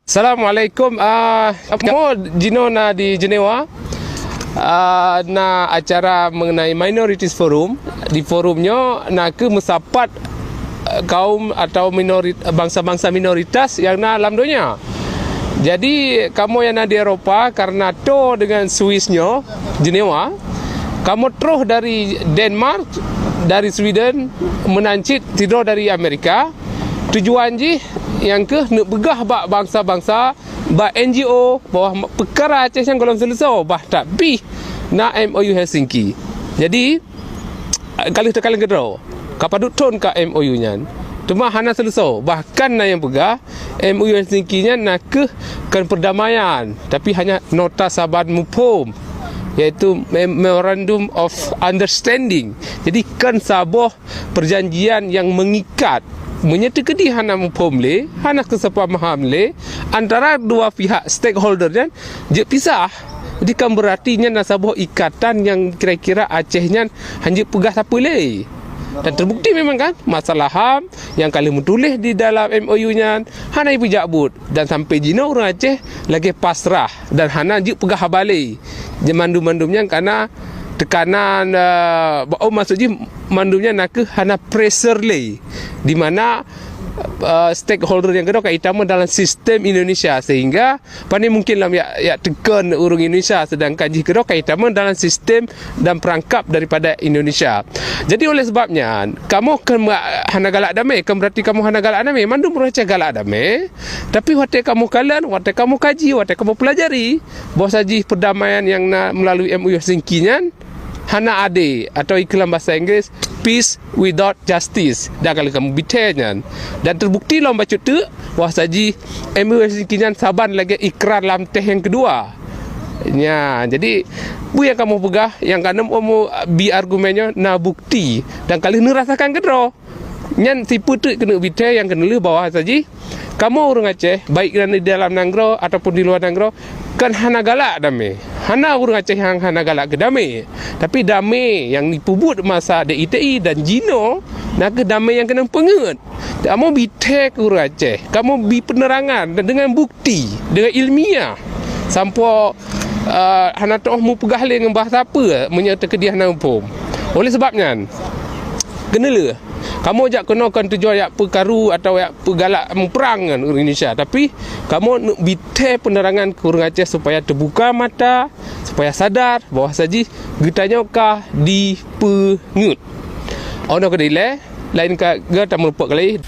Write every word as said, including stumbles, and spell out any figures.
Assalamualaikum. Ah, kamoe jinoe na di Jenewa. Ah, na acara mengenai Minorities Forum. Di forum nyoe na keuh meusapat, eh, kaum atau minorit-, bansa-bansa minoritas nyang na lam donya. Jadi, kamoe nyang na di Eropa, karena toe dengan Swiss nyoe, Jenewa, kamoe troh dari Denmark, dari Sweden, meunan cit sidroe dari Amerika. Tujuan jih nyang keuh neupeugah bak bansa-bansa, bak N G O, bahwa peukara Aceh nyan gohlom seuleusoe, bah that pih na M O U Helsinki. Jadi, ka lheueh teukaleng keudroe, ka padub thon ka M O U nyan. Teuma hana seuleusoe, bahkan na nyang peugah M O U Helsinki nyan na keuh kon perdamaian, tapi hanya nota saban muphom, yaitu Mem-, Memorandum of Understanding. Jadi, kon saboh perjanjian nyang mengikat. Meunyoe teukeudi hana muphom lé, hana keuseupahaman lé antara dua pihak stakeholder nyan, jeuet pisah. Jadi, kan berarti nyan na saboh ikatan nyang kira-kira Aceh nyan hanjeuet peugah sapeue lé. Dan terbukti memang kan, masalah HAM nyang ka lheueh meutuléh di dalam M O U nyan hana jipeujak buet. Dan sampai jinoe ureuëng Aceh lagée pasrah dan hana jeuet peugah haba lé. Mandum-mandum nyan kana tekanan, eh, oh, maksud jih mandum nyan na keuh hana pressure lé. Di mana, eh, stakeholder nyang keudroe ka itamong dalam sistem Indonesia, sehingga pane mungkin lom jak, jak teukon ureuëng Indonesia, sedangkan jih keudroe ka itamong dalam sistem dan perangkap daripada Indonesia. Jadi, oleh sebab nyan, kamoe kon hana galak damé, kon berarti kamoe hana galak damé. Mandum ureuëng Aceh galak damé. Tapi watée kamoe kalon, watée kamoe kaji, watée kamoe pelajari, bahwa saji perdamaian nyang na melalui M O U Helsinki nyan hana adé, atau ikheun lam bahasa Inggris, peace without justice. Dan kalau kamoe bithee nyan, dan terbukti lom bacut teuk bahwa saji M O U Helsinki nyan saban lagée ikrar Lamteh nyang keudua. Nya, jadi, peue nyang kamoe peugah, nyang ka neubi argumen nyoe na bukti dan ka lheueh neurasakan keudroe. Nyan sipeue teuk keuneuk bithee nyang keuneulheueh bahwa saji kamoe ureuëng Aceh, baik di dalam nanggroe ataupun di luwa nanggroe, kon hana galak damé. Hana ureuëng Aceh nyang hana galak keu damé. Tapi damé nyang jipeubuet masa D I T I dan jinoe na keuh damé nyang keuneuk peungeuet. Kamoe bithee keu ureuëng Aceh, kamoe bi peunerangan dan dengan bukti, dengan ilmiah. Sampoe, eh, hana teuoh mupeugah lé ngon bahasa peue meunyoe teukeudi hana muphom. Oleh sebab nyan, keuneulheueh, kamoe jak keunoe kon tujuan jak peukaru atawa jak peugalak muprang ngon ureuëng Indonesia, tapi kamoe neuk bithee peunerangan keu ureuëng Aceh supaya teubuka mata, supaya sadar bahwa saji geutanyoe ka dipeungeuet. Ono keudilée, laén ka geutanyoe meureumpok kali.